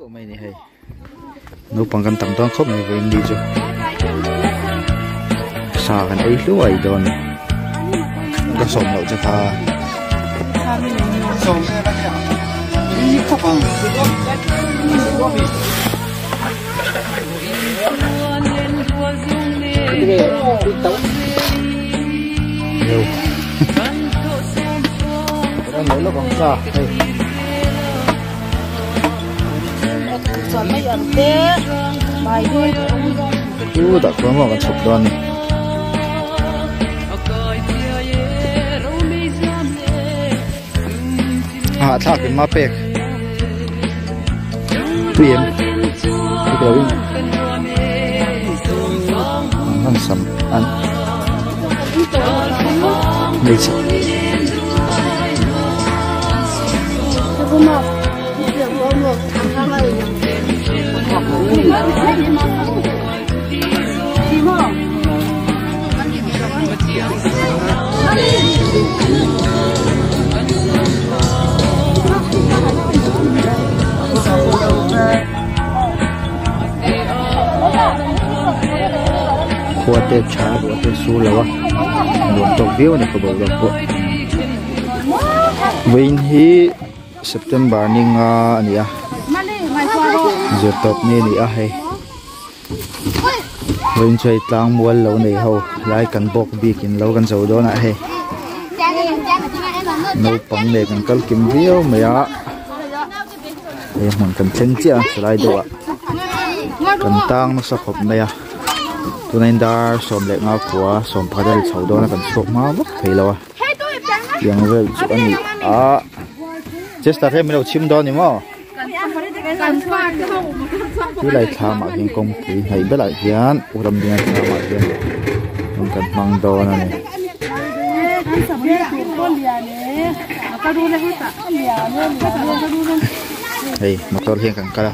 Duh mai ni hei naupang kan tam dawn khawp mai vawiin ni chu sa kan ei hluai dawn a ni ka sawm loh che kha Chu dah chuan maw kan chhuk dawn a ni. A hahthlak in ma pek tui em dik lo in an han sam an hmeichhe Khua te tha ruah te sur lo a nuam tawk viau a ni khawbo lo pawh vawiin hi September ni nga a ni a zirtawp ni a ni a hei vawiin chu hei tlang mual lo nei ho lai kan bawk bik in lo kan zo dawn a hei naupang nen kan kal kim viau mai a hei hmun kan thleng chiah a chulai deuh ah kan tang nasa khawp mai a tunah in dar 11 11 a ri chho dawn a kan chhuak hma vak thei lo a. Tiang vel chu a ni a Chester hian min lo chhim dawn ni maw Tilai thlam ah hian kawngpui hnaih belah hian u Ramdinga thlam ah hian hun kan hmang dawn a ni. Hei motor hian kan kal a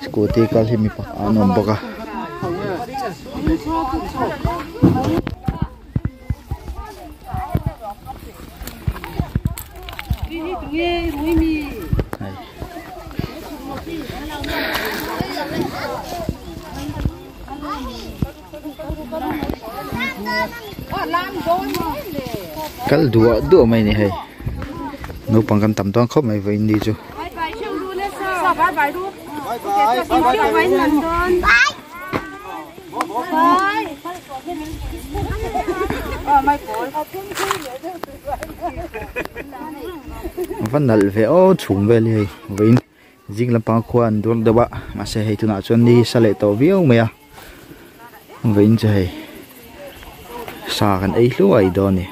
scooty kal hi mipa an awm bawk a. Kal duah duah mai ni hei naupang kan tam dawn khawp mai vawiin ni chu. Va nalh ve aw chhum vel hi hei vawiin zing lampang khua an dur deuh a mahse hei tunah chuan ni sa leh tawh viau mai a vawiin chu hei sa kan ei hluai dawn a ni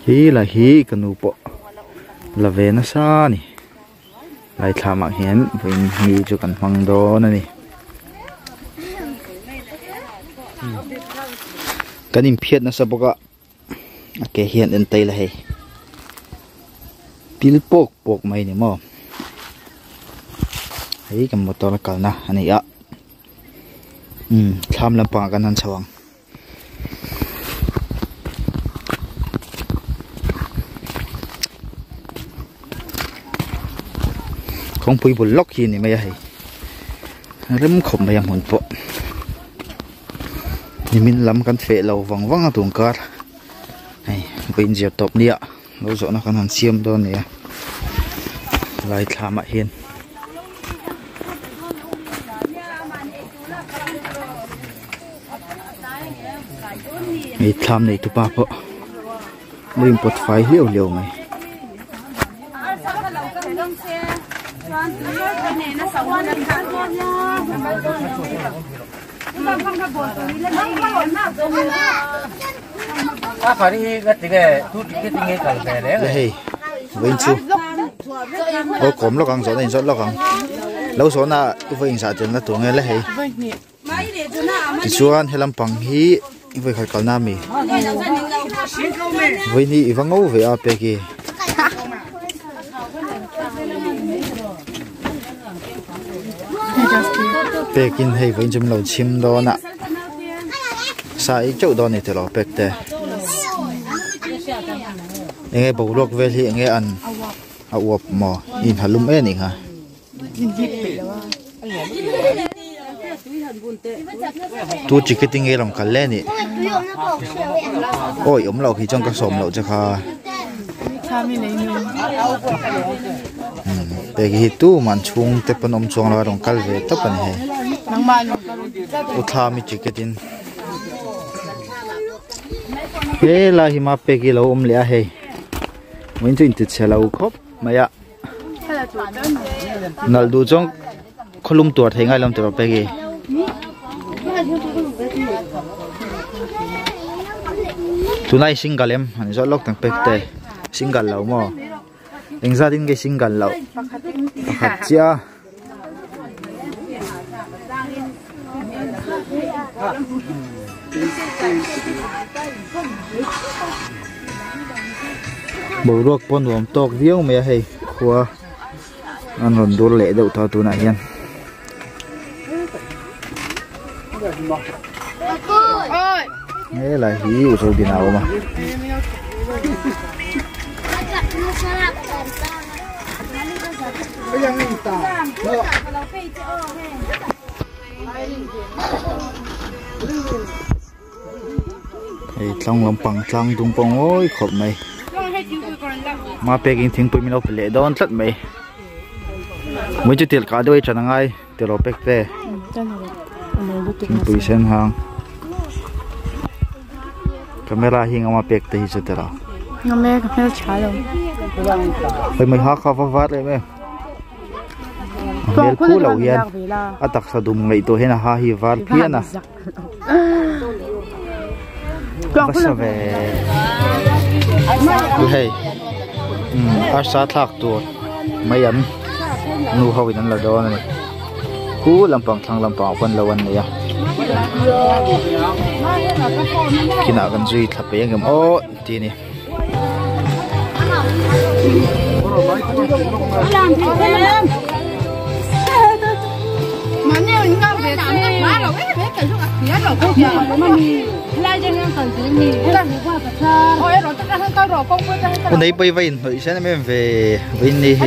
hi la hi ka nu pawh la ve nasa a ni. Lai thlamah hian vawiin ni chu kan hmang dawn a ni. Kan inphiat nasa bawk a, a ke hian en tail a hei. Pil pawk pawk mai ni maw. Hei kan motor a kalna a ni a. Thlam lampangah kan han chho ang. Kawngpui bul lawk hi a ni mai a hei rem khawp mai a hmun pawh nimin lam kan feh lo vang vang a tun kar hei vawiin zir tawp nia lo zawhna kan han siam dawn a ni a lai thlam ah hian. Hei thlam nei tupa pawh lo in pawt fai hliau hliau mai. Hei vawiin chu aw kawm lawk ang zawhna inzawt lawk ang lo zawhna i vawiin zah tel na tur nge le hei. Tichuan he lampang hi i vawi khat kalna ami vawiin hi i va ngo ve a pek hi. Pekin hei vawiin chu min lo chhim dawn a sa ei teuh dawn a ni tilo pek te enge boruak vel hi enge an. A uap maw? I inha lum e nih kha. Tu ticket nge rawn kal le nih? Awi awm loh khi chuan ka sawm loh che kha. Pek hi tu man chhung te pawn awm chuang lo a rawn kal ve tawp a ni hei. U Thlami ticket in. Helai hi mapek hi lo awm leh a hei. Vawiin chu inti chhe lo khawp mai a. Nalh duh chuan khawlum tuar thei ngai lo ang tiraw Peggy. Tunah i single em? An zawt lawk tang pek te. Single lo maw? Engzat in nge single loh? Pakhat chiah a. Boruak pawh nuam tawk viau mai a hei khua an rawn dur leh deuh ta tunah hian. Helai hi u Zodina a awm a. Hei tlang lampang tlang dung pawh ngawi khawp mai. Mapek in thingpui min lo pe leh dawn tlat mai. Mui chu tirh kah deuh hi than angai tiraw pek te. Thingpui sen hang. Camera hi engemaw pek te hi chu tiraw. Ngam e ka hmel tha lo. Hei mai ha kha va var em em. A hmel phu lo hian a taksa dum ngaihtuah hian a ha hi var phian a. Va sa ve. Hei arsa thlak tur mai an nu ho in an la dawn a ni. Khu lampang thlang lampang ah pawn lo an nei a. Kinah kan zui thla peih ang em aw tih a ni. Unei pawh hi va inhnawih sen em em ve vawiin ni hi.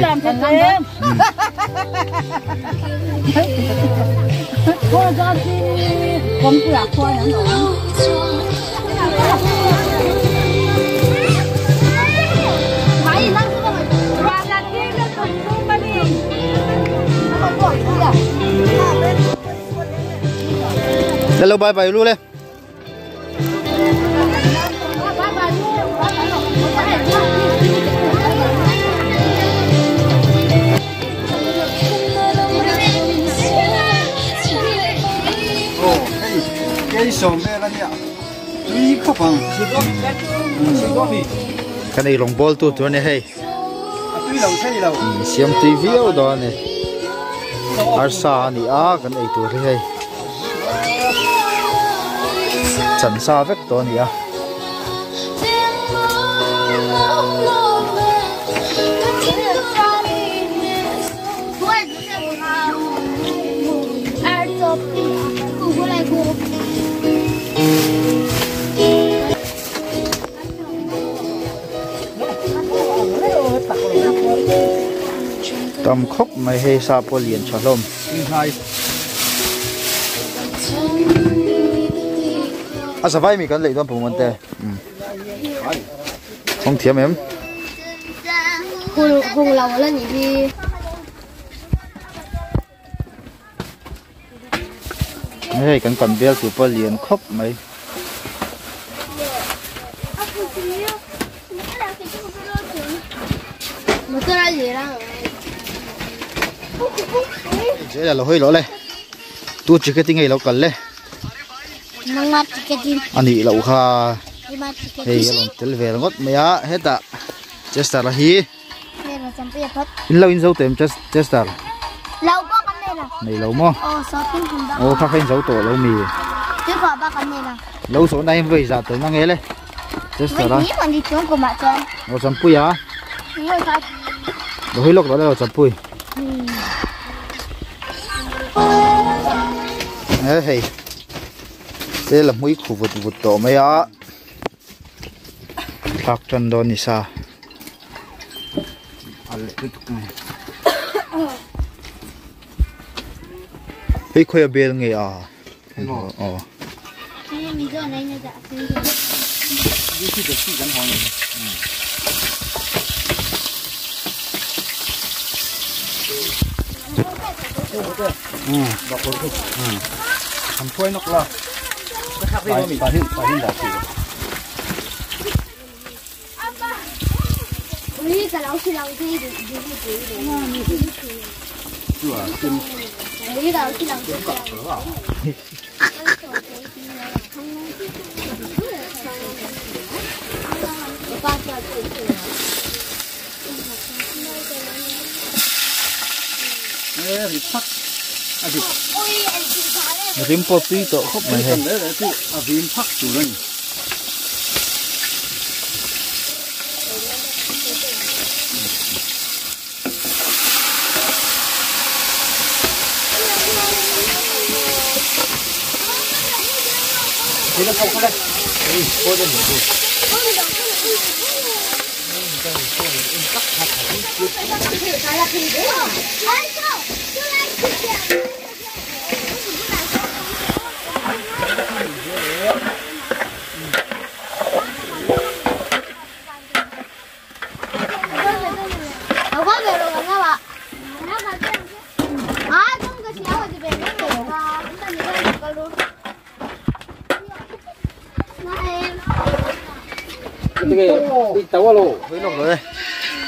Hello bye bye lu le. Kan ei rawng bawl tu tur a ni hei siam tui viau dawn a ni arsa a ni a kan ei tur hi hei. Chan sa vek tawh a ni a. Tam khawp mai hei sa pawh lian tha hlawm. A zavai mi kan lei dawn pawh te. Hong thiam em? Hung lo la ni hi. Hei kan kan bial tur pawh lian khawp mai. Zela lo hawi loh le tu ticket nge ilo kal le a nih loh kha hei a rawn tel ve ringawt mai a hetah chester a hi in lo in zo tawh em chester nei lo maw aw kha kha in zo tawh lo mi lo zawh na in vawi zah tel na nge le chester a aw champui a lo hawi lawk tawh le aw champui he hei tel a hmui khu vut vut tawh mai a thlak tan dawn ni sa. Hei khawi a bel nge a? Aw. Rim pawh tui tawh khawp mai hei.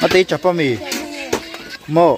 A tei chap a mi maw.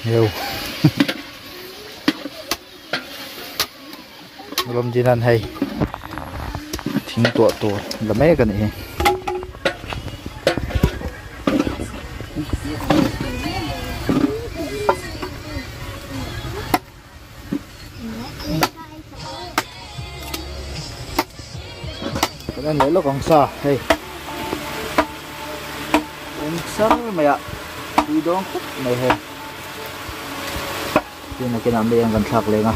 Nhiều lom din an hei thing tuah tur la mek a nih hi. Kan en leh lawk ang sa hei eng sar mai ah tui dawng khawp mai hei tin nakinah mi ang kan thlak leng a.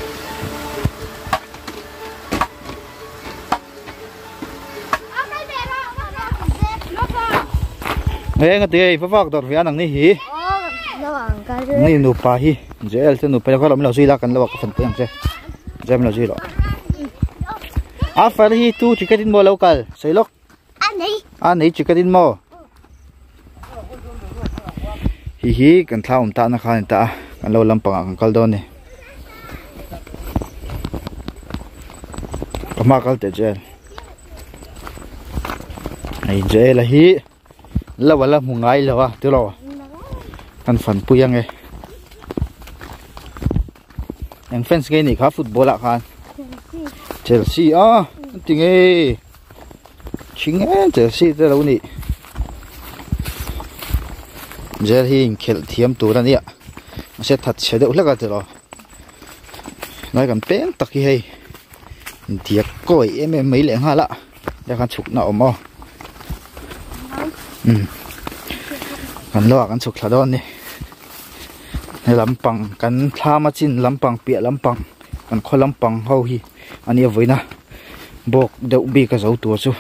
Eng a ti hei va vak dawrh ve a nang ni hi ni nupa hi Joel te nupa hi khaw lam lo zui la kan lo ah ka fan pui ang che Joel lo zui rawh a far hi tu ticket in maw lo kal sawi lawk a nei ticket in maw hi hi kan thla awm tahna kha a ni ta a kan lo lampangah kan kal dawn a ni ka hma kal teh Joel hei Joel a hi lo ala hmu ngai lo a tilo kan fan pui ange eng fans nge nih kha football ah khan Chelsea a tinge thing em Chelsea te lo nih Joel hi inkhelh thiam tur a nia mahse that chhe deuh hlek a tilo lai kan peng tak hi hei diak kawi em em mai leh nghal a Hei khan chhuk na awm aw umm kan lo ah kan chhuk thla dawn a ni he lampang kan thlam a chin lampang piah lampang kan khaw lampang ho hi a nia vawiin a bawk deuh bik a zo tur chu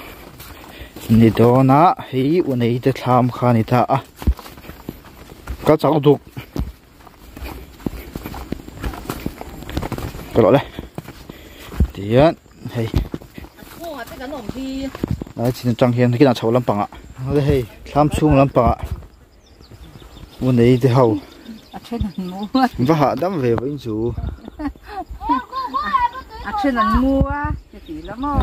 ni dawn a hei u nei te thlam kha a ni ta a ka chak duk ka lawh le tihian hei lai chin atang hian kinah chho lampangah le hei thlam chhung lampangah u nei te ho va hahdam ve vawiin chu a then an mu a ti la maw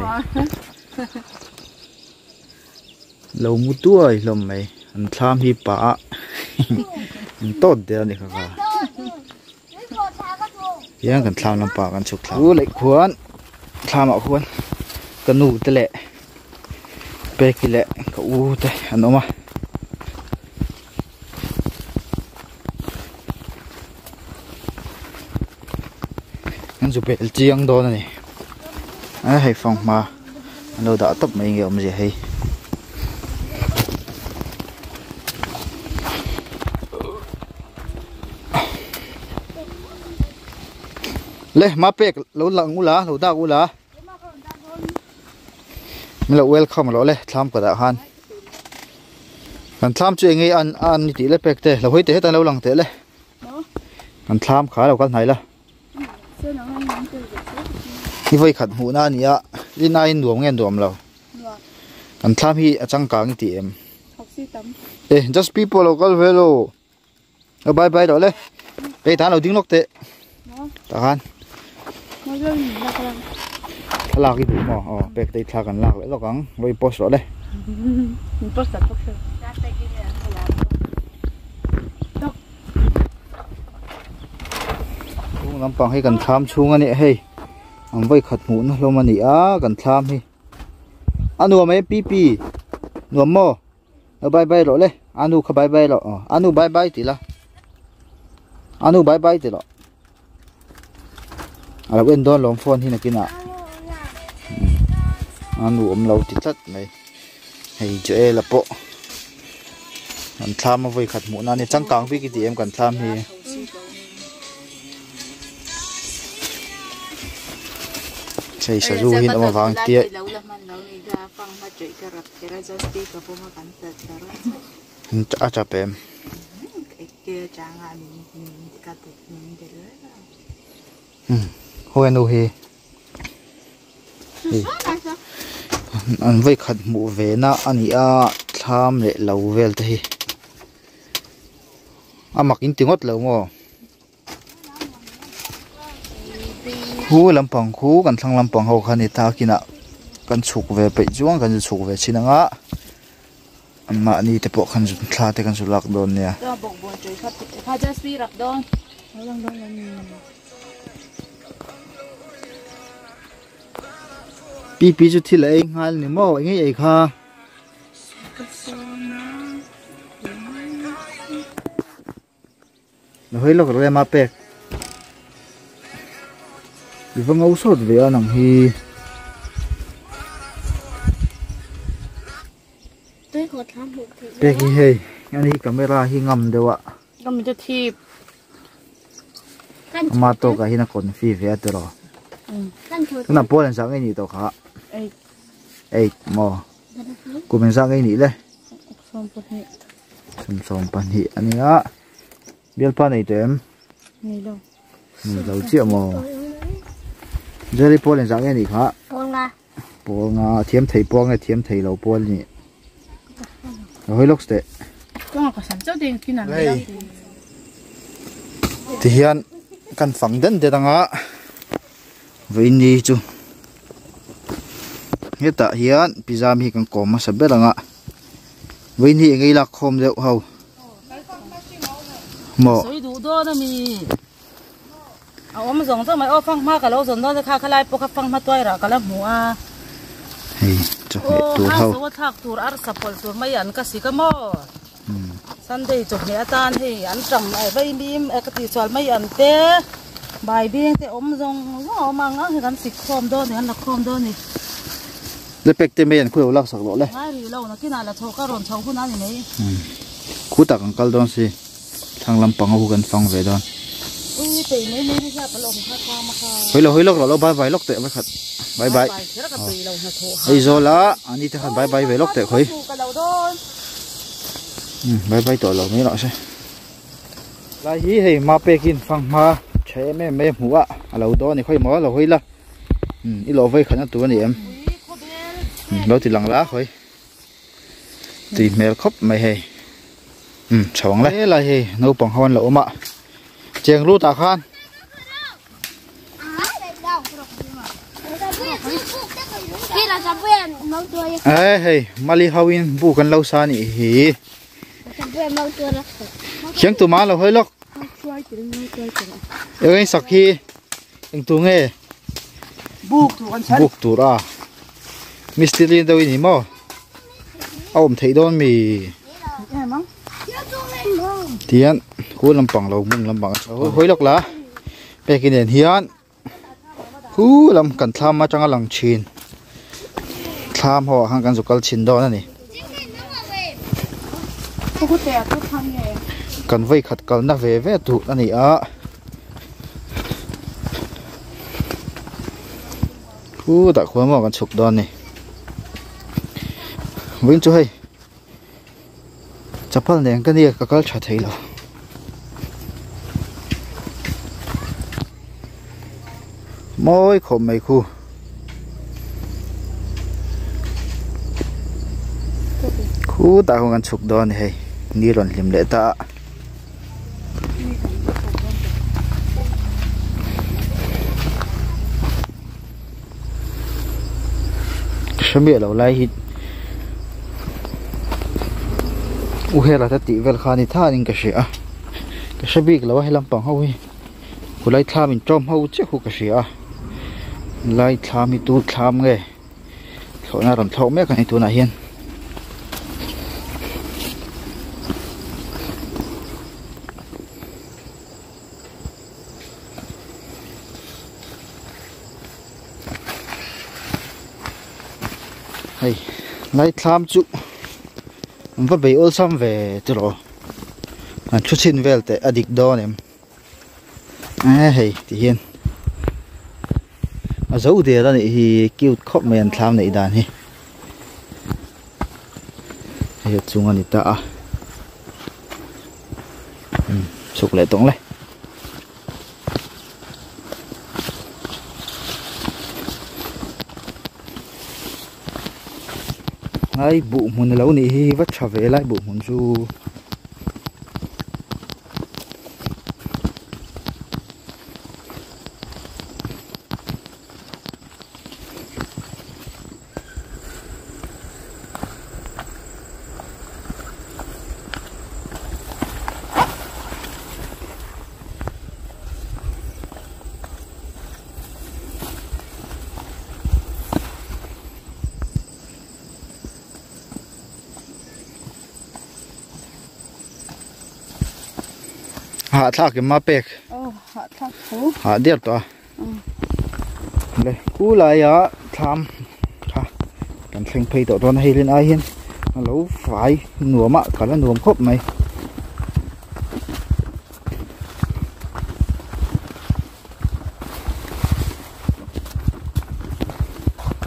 lo mu tuai hlawm mai an thlam hi pah a in tawt der a ni kha kha hian kan thlam lampang ah kan chhuk thla u leh khuan thlam ah khuan ka nu te leh. Peki leh ka u te an awm a. An zu bel chiang dawn a ni. A hei fanghma an lo dah tawp mai nge awmzia hei. Le ma pek lo lang ula lo dak ula. Min lo welcome lo le thlam ka dah khan. Kan thlam chu enge an an ni tih le pek te lo hawi teh hetan lo lang teh le. Kan thlam kha lo kal hnai la. Ni vawi khat hmuh na a ni a rin aiin nuam nge nuam lo. Kan thlam hi a changkang i tih em. E just people lo kal ve lo. Ờ bye bye rồi le. Đây ta lo ding lok teh. Ta khan. Thlalak i duh maw? Aw pek te i thla kan lak leh lawk ang. Lo i post rawh le. Post tak bawk se. Chung lampang hi kan thlam chhung a nih hei. An vawi khat hmuhna hlawm a ni a kan thlam hi. A nuam em pi pi? Nuam maw? Ờ bye bye rawh le anu kha bye bye rawh aw anu bye bye tih la anu bye bye tih rawh a lo en dawn lawm phone hi nakinah anu awm lo ti tlat mai hei Joel-a pawh kan thlam a vawi khat hmuh nan a ni changkang bik i ti em kan thlam hi. Hei sazu hi an awm avang tia a tap em hawi anu hi an vawi khat hmuh ve na a ni a thlam leh lo vel te hi a mak in ti ngawt lo maw. Khu lampang khu kan thlang lampang ho kha ni ta kinah kan chhuk ve peih chuan kan chhuk ve thin ang a anmahni te pawh khan thla te kan zu lak dawn nia. Pi pi chu thil a ei nghal ni maw eng ei ei kha. Na hawi lawk rem a pek i va ngo sawt ve a nang hi pek hi hei ani hi camera hi ngam deuh a ama tawk ah hian a confi ve a tiraw tunah pawl an zah ngei nih tawh kha eight maw kum engzah ngei nih le 22 a nia bialpa nei tawh em nei lo nei lo chiah maw Jerry pawl engzah nge nih kha pawl nga pawl nga thiam thei pawl nge thiam thei lo pawl ni lo hawi lawk teh hei ti hian kan fang den den anga vawiin ni chu hetah hian pizza mi hi kan kawm hmasa ber ang a vawiin hi eng ei lak khawm deuh ho maw sawi duh dawn a mi a awm zawng zawng mai aw fanghma ka lo zawn dawn a kha khalai pawh kha fanghma tuai rah ka la hmu a hei chawhmeh tur ho aw a thlak tur arsa pawlh tur mai an ka sik a maw Sunday chawhmeh atan hei an tam eh vaimim eh ka tih chuan mai an te baibing te awm zawng zawng a awm ang ang hi kan sik khawm dawn a ni an la khawm dawn a ni. Le pek te mai an khulo lak sak loh le. Ngai rih lo nakinah la chho ka rawn chho hun a ni mai. Khutah kan kal dawn si thlang lampang ho kan fang ve dawn. Ui peih mai mai na hian ka la awm kha thlam a kha. Hawi lo hawi lawk lo bye bye lawk teh vai khat bye bye. Bye bye kher ka peih lo hnathawh ha. Aizawl a ani te khan bye bye ve lawk teh khawi. Ka lo dawn. Bye bye tawh lo mai rawh se. Lai hi hei ma pekin fanghma tha em em mai a hmuh a a lo dawn a ni khawi maw lo hawi la i lawh vawi khatna tur a ni em lo ti lang la khawi tui hmel khawp mai hei chho ang le helai hei naupang ho an lo awm a cheng lut ah khan. Ê hei mali ho in bu kan lo sa nih hi khiang tu ma lo hawi lawk eng sak hi eng tu nge buk tur a mistiri deuh i ni maw. A awm theih dawn mi? Tihian khu lampang lo mung lampang a chho hawi lawk la pek nen hian khu lam kan thlam atanga lang thin thlam ho ah khan kan zu kal chhin dawn a ni. Kan vawi khat kalna ve ve tur a ni a. Khutah khuan maw kan chhuk dawn a ni. Vawiin chu hei chapal nen ka nia ka kal tha thei lo. Mawi khawp mai khu. Khutah khuan kan chhuk dawn a ni hei ni rawn hlim leh ta a. Hre miah lo lai hi u hela te tih vel kha a ni thanin ka hria a ka hre bik lo a he lampang ho hi khulai thlam in tawm ho chiah khu ka hria a lai thlam hi tu thlam nge. Thlawhna rawn thlawk mek a ni tunah hian. Hei lai thlam chu an va bei awlsam ve tiraw an thu chhin vel teh a dik dawn em. E hei ti hian a zo der a nih hi cute khawp mai an thlam neih dan hi hei a chung a ni ta a chhuk leh tawng le. Lai buh hmun a lo nih hi va tha ve lai buh hmun chu. Hahthlak em a pek. Aw hahthlak tho. Hah diar tawh a. Le khulai ah thlam kha kan thleng phei tawh dawn a hei len ai hian a lo fai nuam a kal a nuam khawp mai.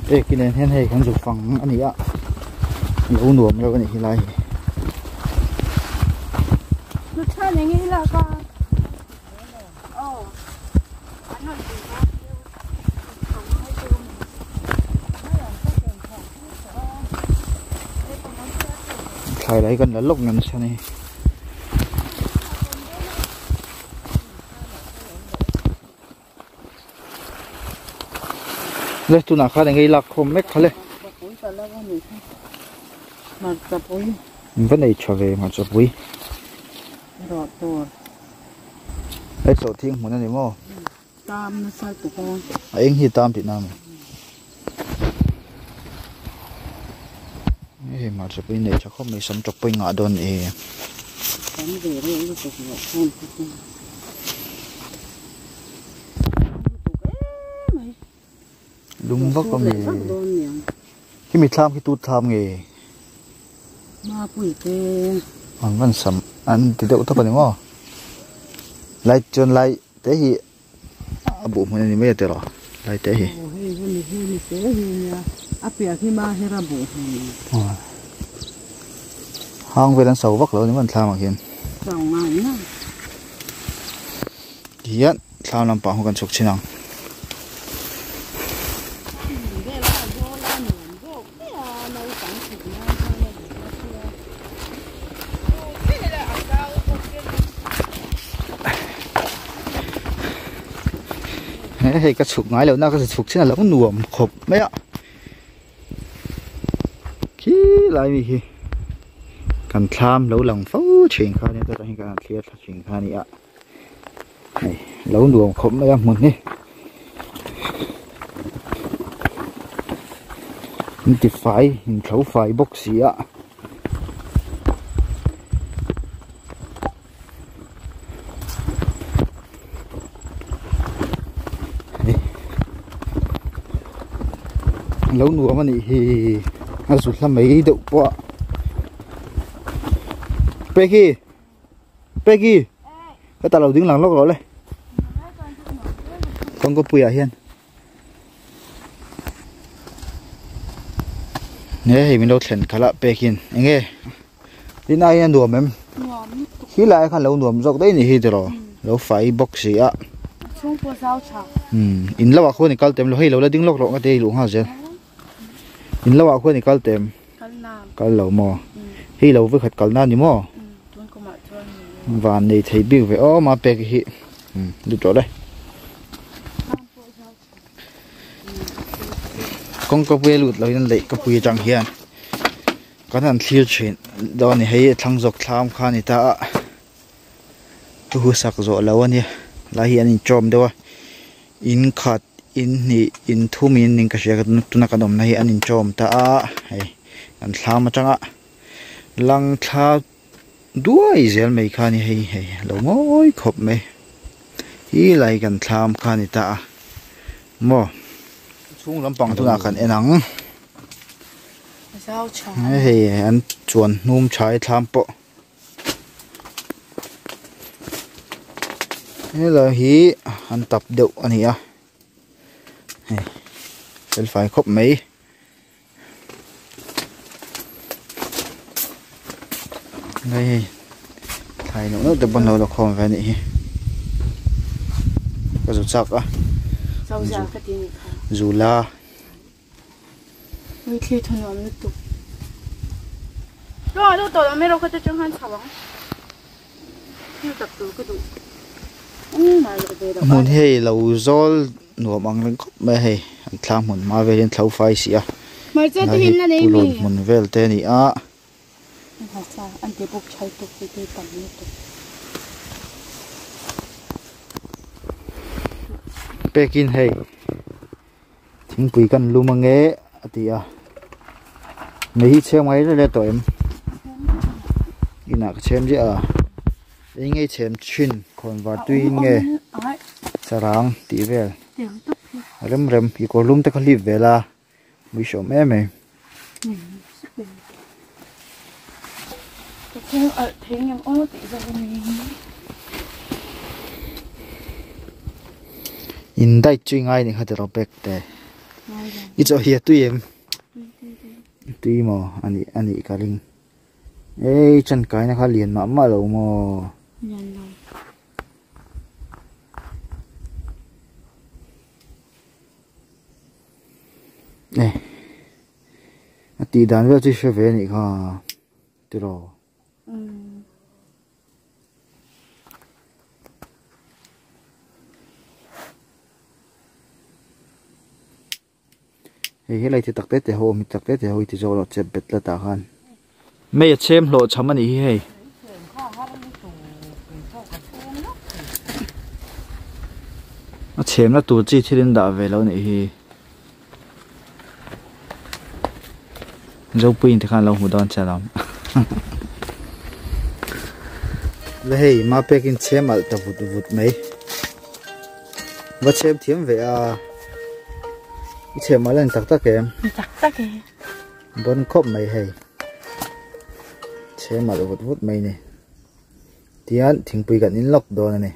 Pek nen hian hei kan zuk fang a ni a lo nuam reuh a nih hi lai hi. Thlai lai kan la lawk nasa a ni. Le tunah khan eng ei lak khawm mek kha le. Va nei tha ve hmarcha pui. Hei sawhthing hmun a ni maw? A eng hi tam tihna a ni. Hei hmarcha pui nei tha khawp mai sam tawp pawh i ngah dawn e. Lung vak a mi khi mi thlam khi tu thlam nge an van sam an ti deuh tawp a ni maw lai chuan lai te hi a buh hmun a ni mai a tiraw lai te hi hang vel an so vak lo a ni maw an thlam ah khian. Tihian thlam lampang ho kan chhuk chhin ang. Hei ka chhuk ngai loh na ka chhuk chhin a lo nuam khawp mai a. Khi lai mi hi kan thlam lo lang fo thin kha nia chutah hian kan han thlir thla thin kha a ni a. Hei lo nuam khawp mai a hmun hi in ti fai in thlo fai bawk si a. Lo nuam a nih hi a zu hla mai deuh pawh a Peki Peki hetah lo ding lang lawk rawh le kawngka puiah hian he hei min lo thlen khalh a pekin eng nge tin aiin a nuam em khi lai khan lo nuam zawk daih a nih hi tiraw lo fai bawk si a in lo ah khuan i kal tem lo hei lo la ding lawk rawh nga te i luh nghal zel in lo ah khuan i kal tem kal lo maw hei lo vekhat kal na ni maw van nei thei bik ve awm a pek hi lut rawh le. Kawngka pui a lut lo in leh ka pui atang hian kan han thlir thin dawn a ni hei a thlang zawk thlam kha a ni ta a thu hu sak zawh lo a nia lai hi an inchawm deuh a in khat in hnih in thum in in ka hria tuna kan awmna hi an inchawm ta a hei an thlam atanga lang thla duai zel mai kha a ni hei hei lo ngawi khawp mai hi lai kan thlam kha a ni ta a maw chhung lampang tunah kan en ang hei an chuan hnum thai thlam pawh helai hi an tap deuh a ni a hei felfai khawp mai. Hei hei thlai neuh neuh te pawn lo la khawm ve a nih hi ka zu chak a zu la hmun hi hei lo zawl nuam ang reng khawp mai a hei an thlang hmun hma vel hian thlo fai si a lai hi pulun hmun vel te a ni a. Pekin hei thingpui kan lum ange a ti a mei hi chhem ngai reng reng tawh em inah ka chhem ziah a eng nge chhem thin khawn var tui in nge sarang tih vel rem rem i kawr lum te kha hlip vel a mui hrawm em em. In diet chu i ngai ni kha tiraw bag te i chaw hi a tui em tui maw a nih a nih ka ring ei tangkaina kha lian mah mah lo maw. A tih dan vel chu i hre ve a nih kha tiraw. Hei helai ti tak te te ho awm hi tak te te ho hi ti zawk lo chep bet tlat ah khan. Mei a chhem hlawh chham a nih hi hei. A chhemna tur chi thil in dah ve lo nih hi. Zopuiin te khan lo hmu dawn che alawm. Le hei mapek in chhem alh ta vut vut mai. Va chhem thiam ve a. I chhem alh a ni tak tak em? Ni tak tak e. Bon khawp mai hei. Chhem alh vut vut mai ni. Tian thingpui kan in lawk dawn a ni.